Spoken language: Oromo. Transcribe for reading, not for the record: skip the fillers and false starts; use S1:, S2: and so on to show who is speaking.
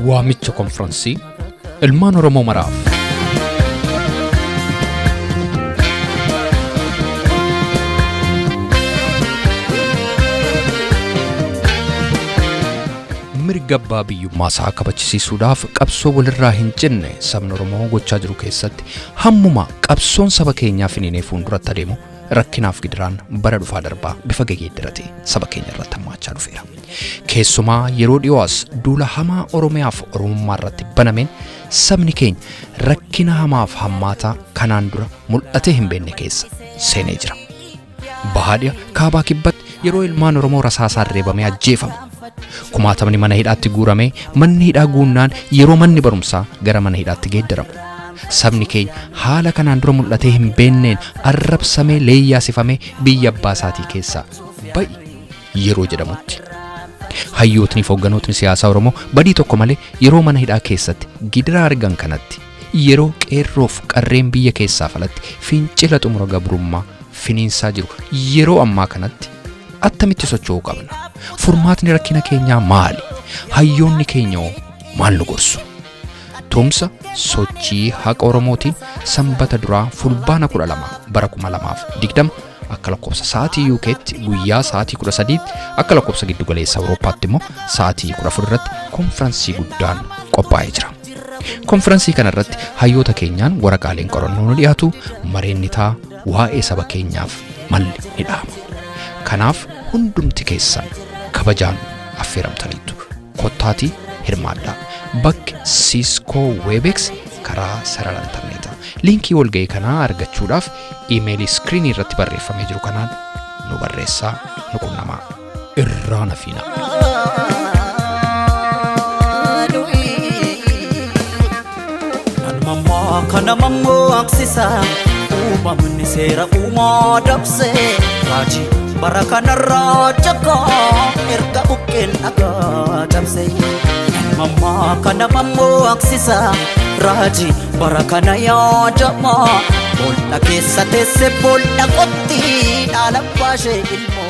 S1: Waamicha konfiraansii ilmaan Oromoo maraaf. Mirga abbaa biyyummaa isaa kabachisiisuudhaaf qabsoo walirraa hin cinne sabni Oromoo gochaa jiru keessatti hammuma qabsoon saba keenyaa finiinee fuulduratti adeemu rakkinaaf gidiraan bara dhufaa darbaa bifa gegeeddarate saba keenya irratti hammaachaa dhufeera. Keessumaa yeroo dhiyoo as duula hamaa Oromiyaaf Oromummaa irratti banameen sabni keenya rakkina hamaaf hammaataa kanaan dura mul'atee hin beekne keessa seenee jira. Bahaa dhiha kaabaa kibbatti yeroo ilmaan Oromoo rasaasaan reebamee ajjeefamu. Kumaatamni mana hidhaatti guuramee manni hidhaa guunnaan yeroo manni barumsaa gara mana hidhaatti geeddaramu. Sabni keenya haala kanaan dura mul'atee hin beenneen arrabsamee leeyyaasifamee biyya abbaa isaatii keessaa ba'i yeroo jedhamutti. Hayyootni fi hoogganootni siyaasaa Oromoo badii tokko malee yeroo mana hidhaa keessatti gidiraa argan kanatti yeroo qeerroof qarreen biyya keessaaf alatti fincila xumura gabrummaa finiinsaa jiru yeroo ammaa kanatti attamitti socho'uu qabna? Furmaatni rakkina keenyaa maali? Hayyoonni keenya hoo maal nu gorsu? Tumsa sochii haqa Oromootiin sanbata duraa fulbaana 12 bara 2020 akka lakkoofsa sa'aatii UK'tti guyyaa sa'aatii 13tti akka lakkoofsa giddugaleessa Awurooppaatti immoo sa'aatii 14 irratti konfiraansii guddaan qophaa'ee jira. Konfiraansii kana irratti hayyoota keenyaan waraqaaleen qorannoo ni dhiyaatu, mareen ni ta'a, waa'ee saba keenyaaf malli ni dhahama. Kanaaf hundumti keessan kabajaan affeeramtaniittu. Kottaatii hirmaadhaa. Bakki Cisco Webex karaa sarara intarneetaa. Liinkii walga'ii kanaa argachuudhaaf iimeelii iskiriinii irratti barreeffamee jiru kanaan nu barreessaa nu qunnamaa. Irraa nafiinaa.
S2: Namammaa kana mammaksisa uumamni seera uumaa dabse raajii bara kanarraa jakaa erga buqqeen dhagaa cabse. Namammaa kana mammaksisa raajii bara kana yaadama boolla keessa teesse boolla qotti dhaala baashee ilmoo.